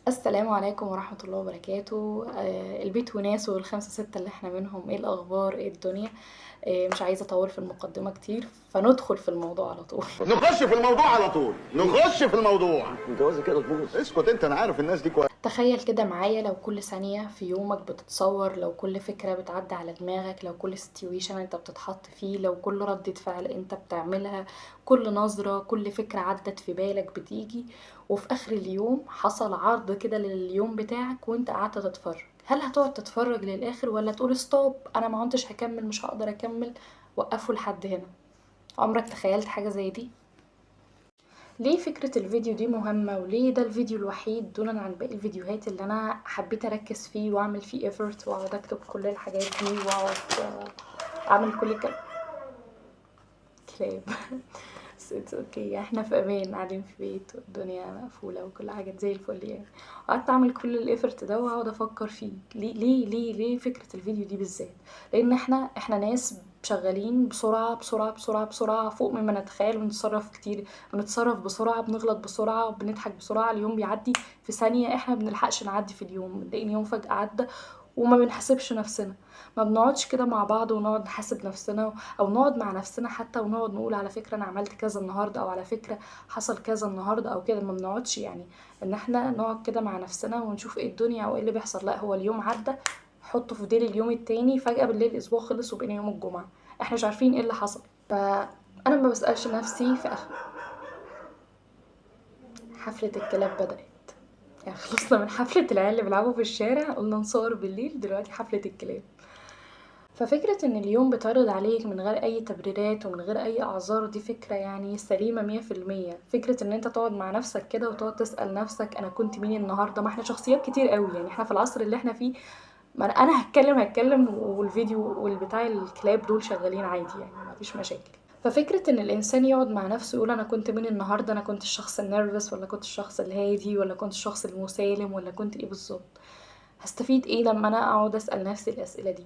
السلام عليكم ورحمة الله وبركاته. البيت وناسه والخمسة ستة اللي احنا منهم. ايه الأخبار؟ ايه الدنيا؟ مش عايزة أطول في المقدمة كتير، فندخل في الموضوع على طول. نخش في الموضوع على طول، نخش في الموضوع. الجواز كده تبوظ. اسكت انت، انا عارف الناس دي كويس. تخيل كده معايا، لو كل ثانية في يومك بتتصور، لو كل فكرة بتعدي على دماغك، لو كل situation انت بتتحط فيه، لو كل ردة فعل انت بتعملها، كل نظرة، كل فكرة عدت في بالك بتيجي، وفي آخر اليوم حصل عرض كده لليوم بتاعك وانت قعدت تتفرج، هل هتقعد تتفرج للآخر ولا تقول stop، انا ما عدتش هكمل، مش هقدر اكمل، وقفوا لحد هنا؟ عمرك تخيلت حاجة زي دي؟ ليه فكرة الفيديو دي مهمة؟ وليه ده الفيديو الوحيد دونا عن باقي الفيديوهات اللي أنا حبيت أركز فيه وأعمل فيه effort وأقعد أكتب كل الحاجات دي وأقعد أعمل كل الكلام كلاب. بس it's okay، احنا في أمان، قاعدين في بيت والدنيا مقفولة وكل حاجة زي الفل. قعدت أعمل كل ال effort ده وأقعد أفكر فيه ليه، ليه، ليه، ليه فكرة الفيديو دي بالذات؟ لأن احنا ناس شغالين بسرعة بسرعة بسرعة بسرعة فوق مما نتخيل، ونتصرف كتير، بنتصرف بسرعة، بنغلط بسرعة، بنضحك بسرعة، اليوم بيعدي في ثانية، احنا ما بنلحقش نعدي في اليوم، بنلاقي اليوم فجأة عدى وما بنحاسبش نفسنا. ما بنقعدش كده مع بعض ونقعد نحاسب نفسنا، او نقعد مع نفسنا حتى ونقعد نقول على فكرة انا عملت كذا النهاردة، او على فكرة حصل كذا النهاردة او كده. ما بنقعدش ان احنا نقعد كده مع نفسنا ونشوف ايه الدنيا او ايه اللي بيحصل. لا، هو اليوم عدى، حطه في ديل اليوم التاني، فجأة بالليل الاسبوع خلص وبقينا يوم الجمعة، احنا مش عارفين ايه اللي حصل. فانا ما بسألش نفسي في اخر حفلة الكلاب بدأت، خلصنا من حفلة العيال اللي بيلعبوا في الشارع، قلنا نصور بالليل، دلوقتي حفلة الكلاب. ففكرة ان اليوم بيتعرض عليك من غير اي تبريرات ومن غير اي اعذار، دي فكرة سليمة مية في المية. فكرة ان انت تقعد مع نفسك كده وتقعد تسأل نفسك انا كنت مين النهاردة. ما احنا شخصيات كتير قوي، احنا في العصر اللي احنا فيه، ما انا هتكلم والفيديو والبتاع الكلاب دول شغالين عادي، ما فيش مشاكل. ففكرة ان الانسان يقعد مع نفسه يقول انا كنت مين النهاردة، انا كنت الشخص النيرفس، ولا كنت الشخص الهادي، ولا كنت الشخص المسالم، ولا كنت ايه بالظبط، هستفيد ايه لما انا اقعد اسأل نفسي الاسئلة دي؟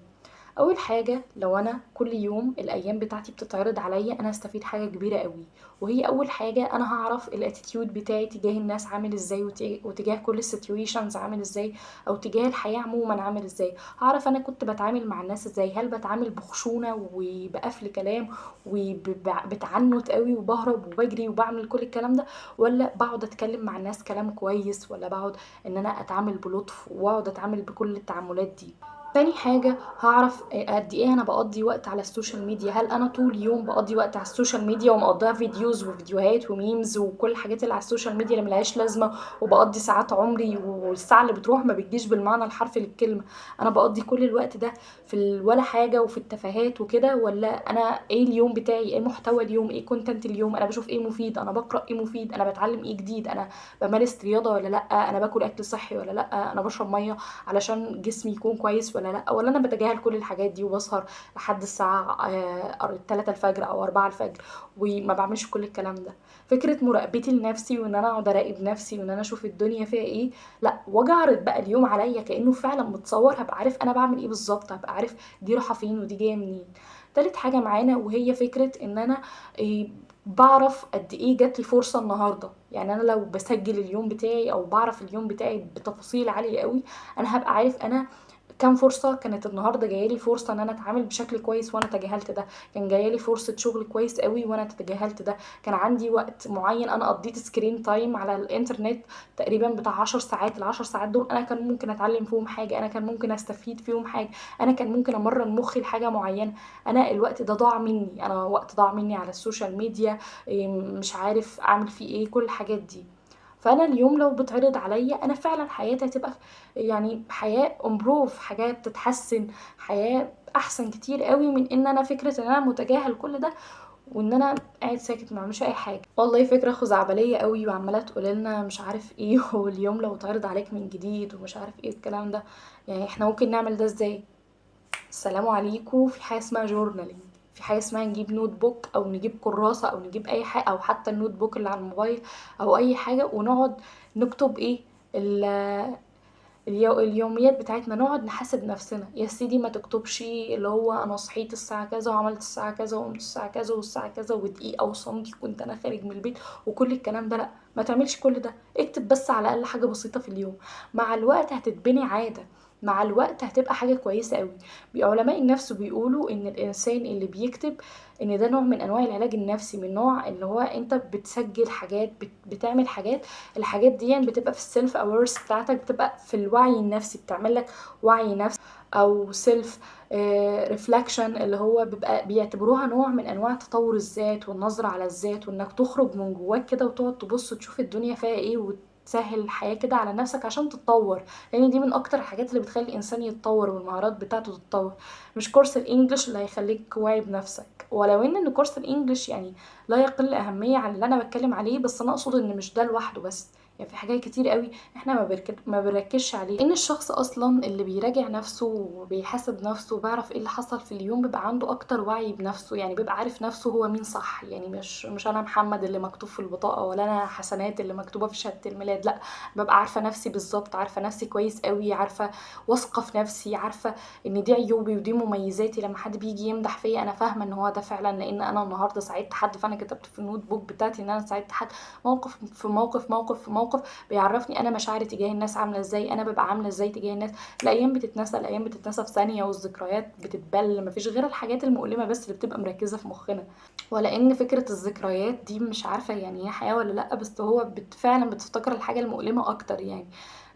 اول حاجة، لو انا كل يوم الايام بتاعتي بتتعرض عليا، انا هستفيد حاجة كبيرة قوي، وهي اول حاجة انا هعرف ال attitude بتاعي تجاه الناس عامل ازاي، وتجاه كل ال situations عامل ازاي، او تجاه الحياة عموما عامل ازاي. هعرف انا كنت بتعامل مع الناس ازاي، هل بتعامل بخشونة وبقفل كلام وبتعنت قوي وبهرب وبجري وبعمل كل الكلام ده، ولا بقعد اتكلم مع الناس كلام كويس، ولا بقعد ان انا اتعامل بلطف واقعد اتعامل بكل التعاملات دي. تاني حاجة، هعرف قد ايه انا بقضي وقت على ال social media. هل انا طول يوم بقضي وقت على ال social media ومقضيها videos وفيديوهات و memes وكل الحاجات اللي على ال social media اللي ملهاش لازمة، وبقضي ساعات عمري والساعة اللي بتروح ما بتجيش بالمعنى الحرفي للكلمة، انا بقضي كل الوقت ده في ولا حاجة وفي التفاهات وكده، ولا انا ايه اليوم بتاعي، ايه محتوى اليوم، ايه content اليوم، انا بشوف ايه مفيد، انا بقرأ ايه مفيد، انا بتعلم ايه جديد، انا بمارس رياضة ولا لا، انا باكل اكل صحي ولا لا، انا بشرب مية علشان جسمي يكون كويس ولا لا، ولا انا بتجاهل كل الحاجات دي وبسهر لحد الساعة، 3 الفجر او 4 الفجر وما بعملش كل الكلام ده. فكرة مراقبتي لنفسي وان انا اقعد اراقب نفسي وان انا اشوف الدنيا فيها ايه، لا، واجي اعرض بقى اليوم عليا كأنه فعلا متصور، هبقى عارف انا بعمل ايه بالظبط، هبقى عارف دي رايحة فين ودي جاية منين. تالت حاجة معانا، وهي فكرة ان انا، بعرف قد ايه جات لي فرصة النهاردة. انا لو بسجل اليوم بتاعي او بعرف اليوم بتاعي بتفاصيل عالية قوي، انا هبقى عارف انا كام فرصة كانت النهاردة جايالي فرصة ان انا اتعامل بشكل كويس وانا تجاهلت ده، كان جايالي فرصة شغل كويس قوي وانا تجاهلت ده، كان عندي وقت معين انا قضيت screen time على الانترنت تقريبا بتاع 10 ساعات، العشر ساعات دول انا كان ممكن اتعلم فيهم حاجة، انا كان ممكن استفيد فيهم حاجة، انا كان ممكن امرن مخي لحاجة معينة، انا الوقت ده ضاع مني، انا وقت ضاع مني على ال social media، مش عارف اعمل فيه ايه، كل الحاجات دي. فانا اليوم لو بتعرض عليا انا فعلا حياتي هتبقى حياة improve، حاجات بتتحسن، حياة احسن كتير قوي من ان انا فكرة ان انا متجاهل كل ده وان انا قاعد ساكت ما بعملش اي حاجة. والله فكرة خزعبلية قوي وعمالة تقول لنا مش عارف ايه، واليوم لو اتعرض عليك من جديد ومش عارف ايه الكلام ده، احنا ممكن نعمل ده ازاي؟ السلام عليكم. في حاجة اسمها journaling، في حاجة اسمها نجيب notebook او نجيب كراسة او نجيب اي حاجة، او حتى ال notebook اللي على الموبايل او اي حاجة، ونقعد نكتب ايه اليوميات بتاعتنا، نقعد نحاسب نفسنا. يا سيدي ما تكتبش اللي هو انا صحيت الساعة كذا وعملت الساعة كذا وقمت الساعة كذا والساعة كذا ودقيقة وسنتي كنت انا خارج من البيت وكل الكلام ده، لا، ما تعملش كل ده، اكتب بس على الاقل حاجة بسيطة في اليوم. مع الوقت هتتبني عادة، مع الوقت هتبقى حاجة كويسة قوي. علماء النفس بيقولوا ان الانسان اللي بيكتب ان ده نوع من انواع العلاج النفسي، من نوع اللي هو انت بتسجل حاجات، بتعمل حاجات، الحاجات دي بتبقى في ال self awareness بتاعتك، بتبقى في الوعي النفسي، بتعمل لك وعي نفسي او self reflection، اللي هو بيبقى بيعتبروها نوع من انواع تطور الذات والنظرة على الذات، وانك تخرج من جواك كده وتقعد تبص تشوف الدنيا فيها ايه وتسهل الحياة كده على نفسك عشان تتطور، لان دي من اكتر الحاجات اللي بتخلي الانسان يتطور والمهارات بتاعته تتطور. مش كورس ال English اللي هيخليك واعي بنفسك، ولو ان كورس ال English يعني لا يقل اهمية عن اللي انا بتكلم عليه، بس انا اقصد ان مش ده لوحده بس، يعني في حاجات كتير قوي احنا ما بنركزش عليه. ان الشخص اصلا اللي بيراجع نفسه وبيحاسب نفسه وبيعرف ايه اللي حصل في اليوم بيبقى عنده اكتر وعي بنفسه، يعني بيبقى عارف نفسه هو مين صح، يعني مش انا محمد اللي مكتوب في البطاقة، ولا انا حسنات اللي مكتوبة في شهادة الميلاد، لا ببقى عارفة نفسي بالظبط، عارفة نفسي كويس قوي، عارفة واثقة في نفسي، عارفة ان دي عيوبي ودي مميزاتي. لما حد بيجي يمدح فيا انا فاهمة ان هو ده فعلا لان انا النهاردة ساعدت حد، فانا كتبت في ال notebook بتاعتي ان انا ساعدت حد. موقف في موقف، موقف في موقف، بيعرفني انا مشاعري تجاه الناس عامله ازاي، انا ببقى عامله ازاي تجاه الناس. الايام بتتنسى، الايام بتتنسى في ثانية، والذكريات بتتبل، مفيش غير الحاجات المؤلمة بس اللي بتبقى مركزه في مخنا. ولان فكرة الذكريات دي مش عارفه يعني هي حياة ولا لا، بس هو فعلا بتفتكر الحاجة المؤلمة اكتر يعني.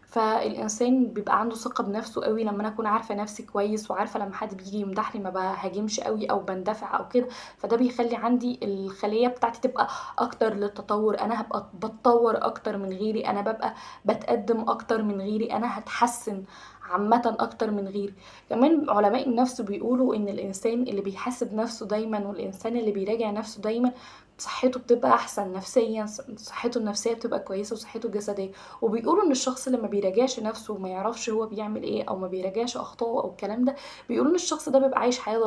فالانسان بيبقى عنده ثقة بنفسه قوي لما انا اكون عارفه نفسي كويس، وعارفه لما حد بيجي يمدحني ما بهاجمش قوي او بندفع او كده، فده بيخلي عندي الخلية بتاعتي تبقى اكتر للتطور، انا هبقى بتطور اكتر من غيري، انا ببقى بتقدم اكتر من غيري، انا هتحسن عامة أكتر من غيري. كمان علماء النفس بيقولوا إن الإنسان اللي بيحاسب نفسه دايما والإنسان اللي بيراجع نفسه دايما صحته بتبقى أحسن نفسيا، صحته النفسية بتبقى كويسة وصحته الجسدية. وبيقولوا إن الشخص اللي ما بيراجعش نفسه وما يعرفش هو بيعمل إيه أو ما بيراجعش أخطائه أو الكلام ده، بيقولوا إن الشخص ده بيبقى عايش حياة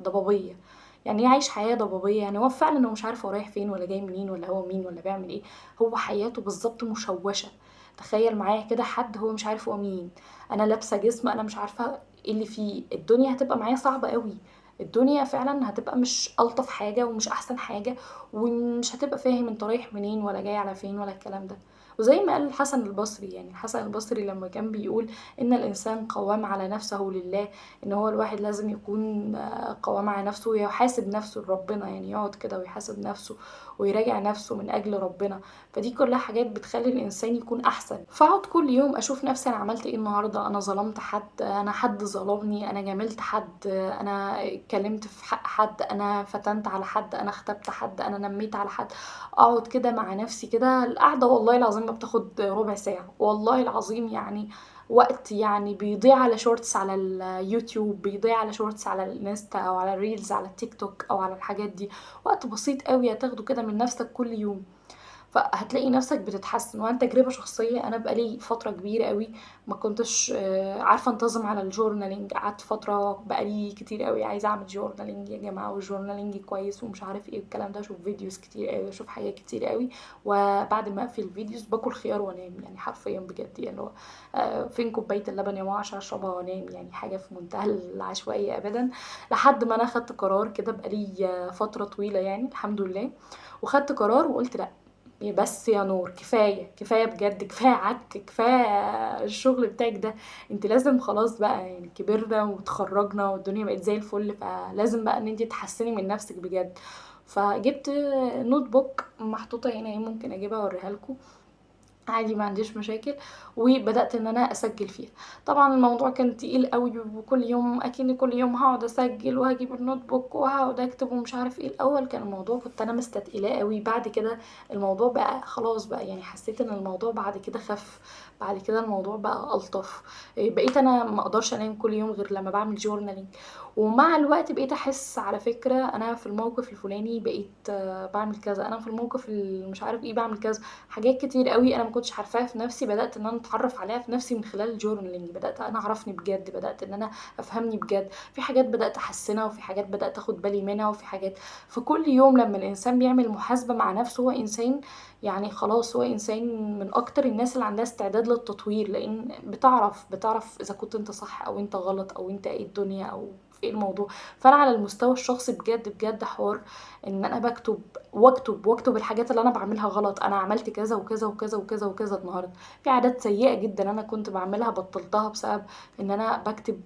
ضبابية. يعني ايه عايش حياة ضبابية؟ يعني هو فعلا هو مش عارف هو رايح فين ولا جاي منين ولا هو مين ولا بيعمل إيه، هو حياته بالظبط مشوشة. تخيل معايا كده حد هو مش عارف هو مين، انا لابسه جسم انا مش عارفه ايه اللي فيه، الدنيا هتبقى معايا صعبة قوي، الدنيا فعلا هتبقى مش الطف حاجة ومش احسن حاجة، ومش هتبقى فاهم انت رايح منين ولا جاي على فين ولا الكلام ده. وزي ما قال الحسن البصري، يعني الحسن البصري لما كان بيقول ان الانسان قوام على نفسه لله، ان هو الواحد لازم يكون قوام على نفسه ويحاسب نفسه لربنا، يعني يقعد كده ويحاسب نفسه ويراجع نفسه من اجل ربنا. فدي كلها حاجات بتخلي الانسان يكون احسن. فاقعد كل يوم اشوف نفسي انا عملت ايه النهارده، انا ظلمت حد، انا حد ظلمني، انا جاملت حد، انا اتكلمت في حق حد، انا فتنت على حد، انا اختبت حد، انا نميت على حد. اقعد كده مع نفسي كده، القعدة والله العظيم ما بتاخد ربع ساعة، والله العظيم يعني وقت يعني بيضيع على shorts على اليوتيوب، بيضيع على shorts على الانستا او على ال reels على التيك توك او على الحاجات دي. وقت بسيط قوي هتاخده كده من نفسك كل يوم، فهتلاقي نفسك بتتحسن. وعن تجربة شخصية أنا بقالي فترة كبيرة قوي ما كنتش عارفة انتظم على ال journaling، قعدت فترة بقالي كتير قوي عايزة أعمل journaling يا جماعة، وال journaling كويس ومش عارف ايه والكلام ده، أشوف videos كتير قوي وأشوف حاجات كتير قوي، وبعد ما أقفل ال videos باكل خيار وأنام، يعني حرفيا بجد، يعني هو، فين كوباية اللبن يا ماما عشان أشربها وأنام، يعني حاجة في منتهى العشوائية أبدا. لحد ما أنا خدت قرار كده بقالي فترة طويلة يعني الحمد لله، وخدت قرار وقلت لأ بس يا نور، كفاية كفاية بجد، كفاية عك، كفاية الشغل بتاعك ده، انت لازم خلاص بقى، يعني كبرنا وتخرجنا والدنيا بقت زي الفل، فلازم بقى ان انت تحسني من نفسك بجد. فجبت notebook محطوطة هنا اهي، ممكن اجيبها واوريها لكم عادي ما عنديش مشاكل، وبدأت ان انا اسجل فيها. طبعا الموضوع كان تقيل قوي، وكل يوم اكن كل يوم هقعد اسجل وهجيب ال notebook وهقعد اكتب ومش عارف ايه. الاول كان الموضوع كنت انا مستثقلاه قوي، بعد كده الموضوع بقى خلاص بقى، يعني حسيت ان الموضوع بعد كده خف، بعد كده الموضوع بقى الطف، بقيت انا ما اقدرش انام كل يوم غير لما بعمل journaling. ومع الوقت بقيت احس على فكرة انا في الموقف الفلاني بقيت بعمل كذا، انا في الموقف اللي مش عارف ايه بعمل كذا، حاجات كتير قوي انا ما كنتش عارفاها في نفسي بدات ان انا اتعرف عليها في نفسي من خلال ال journaling. بدات انا اعرفني بجد، بدات ان انا افهمني بجد، في حاجات بدات احسنها وفي حاجات بدات اخد بالي منها وفي حاجات. فكل يوم لما الانسان بيعمل محاسبه مع نفسه هو انسان يعني خلاص، هو انسان من اكتر الناس اللي عندها استعداد للتطوير، لان بتعرف اذا كنت انت صح او انت غلط او انت ايه الدنيا او في ايه الموضوع. فانا على المستوى الشخصي بجد بجد حوار ان انا بكتب واكتب واكتب الحاجات اللي انا بعملها غلط، انا عملت كذا وكذا وكذا وكذا وكذا النهارده، في عادات سيئه جدا انا كنت بعملها بطلتها بسبب ان انا بكتب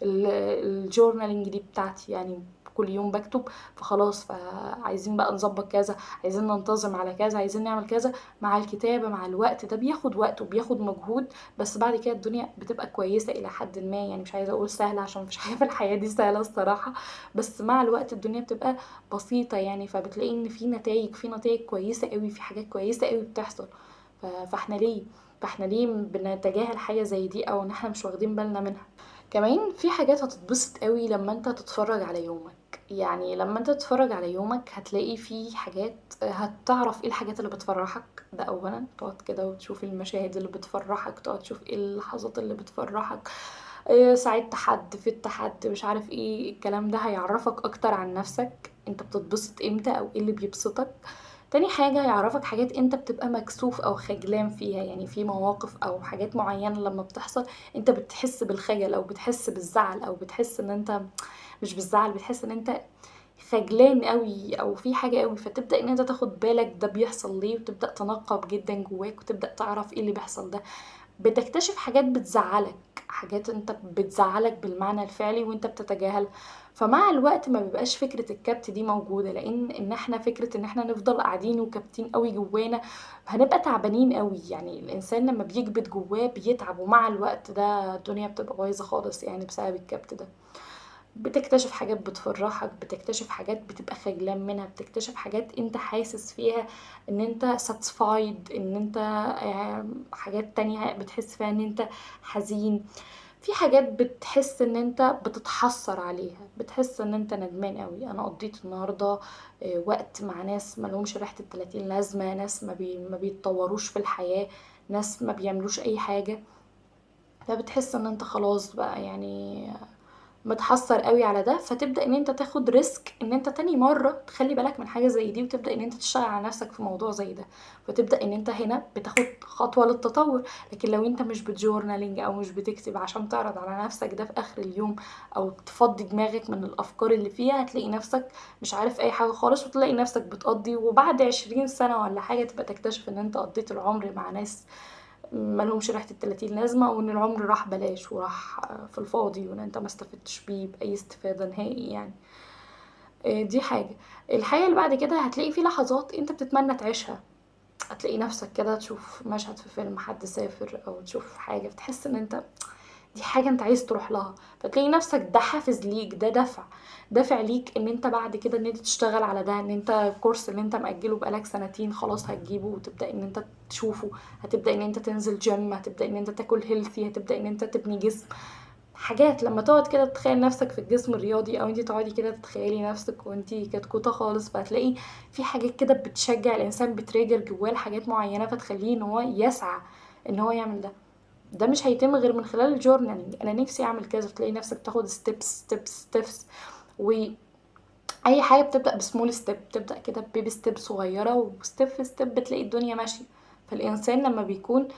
ال journaling دي بتاعتي، يعني كل يوم بكتب. فخلاص، فعايزين بقى نظبط كذا، عايزين ننتظم على كذا، عايزين نعمل كذا. مع الكتابة مع الوقت ده بياخد وقت وبياخد مجهود، بس بعد كده الدنيا بتبقى كويسة إلى حد ما، يعني مش عايزة أقول سهلة عشان مفيش حاجة في الحياة دي سهلة الصراحة، بس مع الوقت الدنيا بتبقى بسيطة يعني. فبتلاقي إن في نتائج كويسة قوي، في حاجات كويسة قوي بتحصل. فاحنا ليه بنتجاهل حاجة زي دي او ان احنا مش واخدين بالنا منها؟ كمان في حاجات هتتبسط قوي لما انت تتفرج على يومك، يعني لما انت تتفرج على يومك هتلاقي في حاجات، هتعرف ايه الحاجات اللي بتفرحك. ده اولا تقعد كده وتشوف المشاهد اللي بتفرحك، تقعد تشوف ايه اللحظات اللي بتفرحك، ساعدت حد، فدت حد، مش عارف ايه الكلام ده، هيعرفك اكتر عن نفسك، انت بتتبسط امتى او ايه اللي بيبسطك. تاني حاجة هيعرفك حاجات انت بتبقى مكسوف او خجلان فيها، يعني في مواقف او حاجات معينة لما بتحصل انت بتحس بالخجل او بتحس بالزعل، او بتحس ان انت مش بالزعل، بتحس ان انت خجلان قوي او في حاجة قوي، فتبدأ ان انت تاخد بالك ده بيحصل ليه، وتبدأ تنقب جدا جواك وتبدأ تعرف ايه اللي بيحصل ده. بتكتشف حاجات بتزعلك، حاجات انت بتزعلك بالمعنى الفعلي وانت بتتجاهلها. فمع الوقت ما بيبقاش فكرة الكبت دي موجودة، لان ان احنا فكرة ان احنا نفضل قاعدين وكابتين قوي جوانا هنبقى تعبانين قوي، يعني الانسان لما بيكبت جواه بيتعب، ومع الوقت ده الدنيا بتبقى بايظة خالص يعني بسبب الكبت ده. بتكتشف حاجات بتفرحك، بتكتشف حاجات بتبقى خجلان منها، بتكتشف حاجات انت حاسس فيها ان انت satisfied، ان انت حاجات تانية بتحس فيها ان انت حزين، في حاجات بتحس ان انت بتتحسر عليها، بتحس ان انت ندمان قوي. انا قضيت النهاردة وقت مع ناس ما لهمش ريحة التلاتين لازمة، ناس ما بيتطوروش في الحياة، ناس ما بيعملوش اي حاجة، فبتحس ان انت خلاص بقى يعني متحسر قوي على ده. فتبدأ ان انت تاخد risk ان انت تاني مرة تخلي بالك من حاجة زي دي، وتبدأ ان انت تشتغل على نفسك في موضوع زي ده، فتبدأ ان انت هنا بتاخد خطوة للتطور. لكن لو انت مش بت journaling او مش بتكتب عشان تعرض على نفسك ده في اخر اليوم او تفضي دماغك من الافكار اللي فيها، هتلاقي نفسك مش عارف اي حاجة خالص، وتلاقي نفسك بتقضي وبعد 20 سنة ولا حاجة تبقى تكتشف ان انت قضيت العمر مع ناس ما لهمش ريحة التلاتين لازمة، وان العمر راح بلاش وراح في الفاضي، وان انت ما استفدتش بيه بأي استفادة نهائي يعني. دي حاجة. الحاجة اللي بعد كده هتلاقي في لحظات انت بتتمنى تعيشها، هتلاقي نفسك كده تشوف مشهد في فيلم حد سافر او تشوف حاجة بتحس ان انت دي حاجة انت عايز تروح لها، فتلاقي نفسك ده حافز ليك، ده دافع ليك ان انت بعد كده ان انت تشتغل على ده، ان انت الكورس اللي انت مأجله بقالك سنتين خلاص هتجيبه وتبدأ ان انت تشوفه، هتبدأ ان انت تنزل جيم، هتبدأ ان انت تاكل healthy، هتبدأ ان انت تبني جسم. حاجات لما تقعد كده تتخيل نفسك في الجسم الرياضي، او انت تقعدي كده تتخيلي نفسك وانت كتكوتة خالص، فهتلاقي في حاجات كده بتشجع الانسان، بت trigger جواه لحاجات معينة فتخليه ان هو يسعى ان هو يعمل ده. ده مش هيتم غير من خلال ال journaling. انا نفسي اعمل كذا، تلاقي نفسك تاخد steps steps steps، و اي حاجه بتبدا ب small step، بتبدا كده baby step صغيره، و step في step بتلاقي الدنيا ماشيه. فالانسان لما بيكون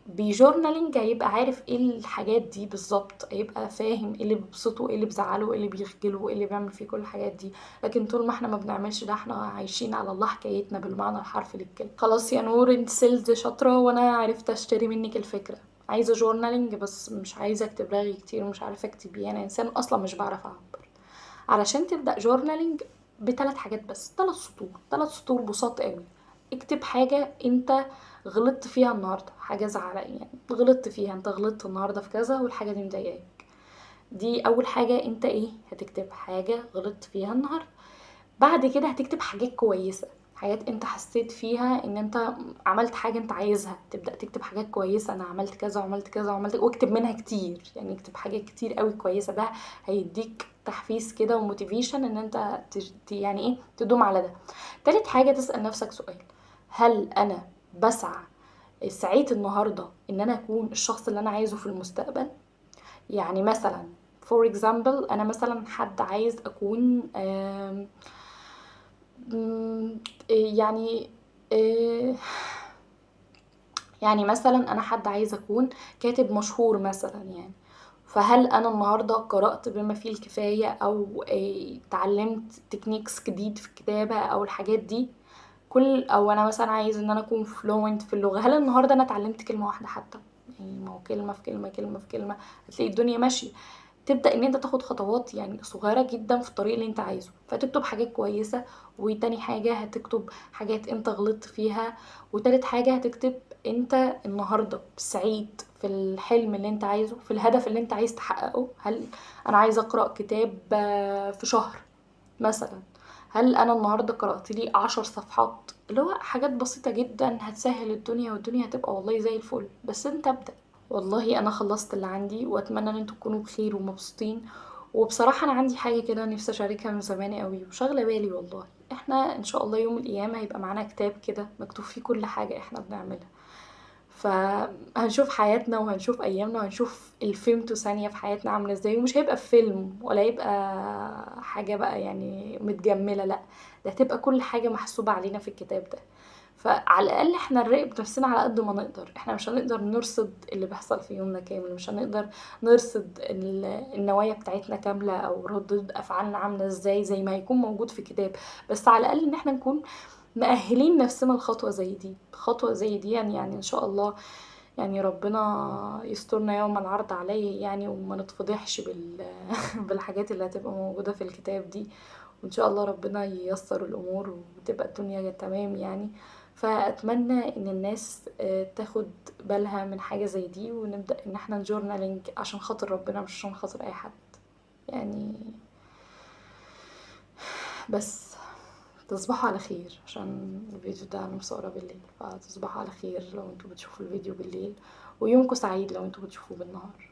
ب journaling هيبقى عارف ايه الحاجات دي بالظبط، هيبقى فاهم ايه اللي بيبسطه، ايه اللي بيزعله، ايه اللي بيخجله، ايه اللي بيعمل فيه كل الحاجات دي. لكن طول ما احنا ما بنعملش ده احنا عايشين على الله حكايتنا بالمعنى الحرفي للكلمه. خلاص يا نور، انت sales شاطره وانا عرفت اشتري منك الفكره، عايزه journaling بس مش عايزه اكتب رغي كتير ومش عارفه اكتب ايه، انا انسان اصلا مش بعرف اعبر. علشان تبدا journaling بثلاث حاجات بس، 3 سطور، 3 سطور بساط قوي. اكتب حاجه انت غلطت فيها النهارده، حاجه زعلان يعني غلطت فيها، انت غلطت النهارده في كذا والحاجه دي مضايقاك، دي اول حاجه انت ايه هتكتب، حاجه غلطت فيها النهارده. بعد كده هتكتب حاجات كويسه، حاجات انت حسيت فيها ان انت عملت حاجه انت عايزها، تبدا تكتب حاجات كويسه، انا عملت كذا وعملت كذا وعملت، واكتب منها كتير، يعني اكتب حاجات كتير قوي كويسه. ده هيديك تحفيز كده و motivation ان انت يعني ايه تدوم على ده. تالت حاجه تسال نفسك سؤال، هل انا بسعى سعيت النهارده ان انا اكون الشخص اللي انا عايزه في المستقبل؟ يعني مثلا for example انا مثلا حد عايز اكون يعني يعني مثلا انا حد عايز اكون كاتب مشهور مثلا يعني، فهل انا النهارده قرأت بما فيه الكفاية، او اتعلمت techniques جديد في الكتابة او الحاجات دي كل، او انا مثلا عايز ان انا اكون fluent في اللغة، هل النهارده انا اتعلمت كلمة واحدة حتى؟ يعني ما هو كلمة في كلمة، كلمة في كلمة، هتلاقي الدنيا ماشية. تبدأ ان انت تاخد خطوات يعني صغيرة جدا في الطريق اللي انت عايزه، فتكتب حاجات كويسة، وتاني حاجة هتكتب حاجات انت غلطت فيها، وتالت حاجة هتكتب انت النهاردة سعيد في الحلم اللي انت عايزه، في الهدف اللي انت عايز تحققه. هل انا عايز اقرأ كتاب في شهر مثلا، هل انا النهاردة قرأت لي 10 صفحات؟ اللي هو حاجات بسيطة جدا هتسهل الدنيا، والدنيا هتبقى والله زي الفل، بس انت ابدأ. والله انا خلصت اللي عندي، واتمنى ان انتوا تكونوا بخير ومبسوطين. وبصراحة انا عندي حاجة كده نفسي اشاركها من زمان قوي وشاغلة بالي والله. احنا ان شاء الله يوم القيامة هيبقى معانا كتاب كده مكتوب فيه كل حاجة احنا بنعملها، فهنشوف حياتنا وهنشوف ايامنا وهنشوف الفيمتو ثانية في حياتنا عاملة ازاي، ومش هيبقى فيلم ولا هيبقى حاجة بقى يعني متجملة، لا ده هتبقى كل حاجة محسوبة علينا في الكتاب ده. فعلى الاقل احنا نراقب نفسنا على قد ما نقدر. احنا مش هنقدر نرصد اللي بيحصل في يومنا كامل، مش هنقدر نرصد النوايا بتاعتنا كاملة او ردود افعالنا عاملة ازاي زي ما هيكون موجود في كتاب، بس على الاقل ان احنا نكون مأهلين نفسنا لخطوة زي دي. خطوة زي دي يعني إن شاء الله ربنا يسترنا يوم العرض عليه وما نتفضحش بالحاجات اللي هتبقى موجودة في الكتاب دي، وإن شاء الله ربنا ييسر الأمور وتبقى الدنيا تمام. فأتمنى إن الناس تاخد بالها من حاجة زي دي، ونبدأ إن احنا نجورنالينج عشان خاطر ربنا مش عشان خاطر أي حد. بس تصبحوا على خير، عشان الفيديو ده انا مصوره بالليل، فتصبحوا على خير لو انتوا بتشوفوا الفيديو بالليل، ويومكم سعيد لو انتوا بتشوفوه بالنهار.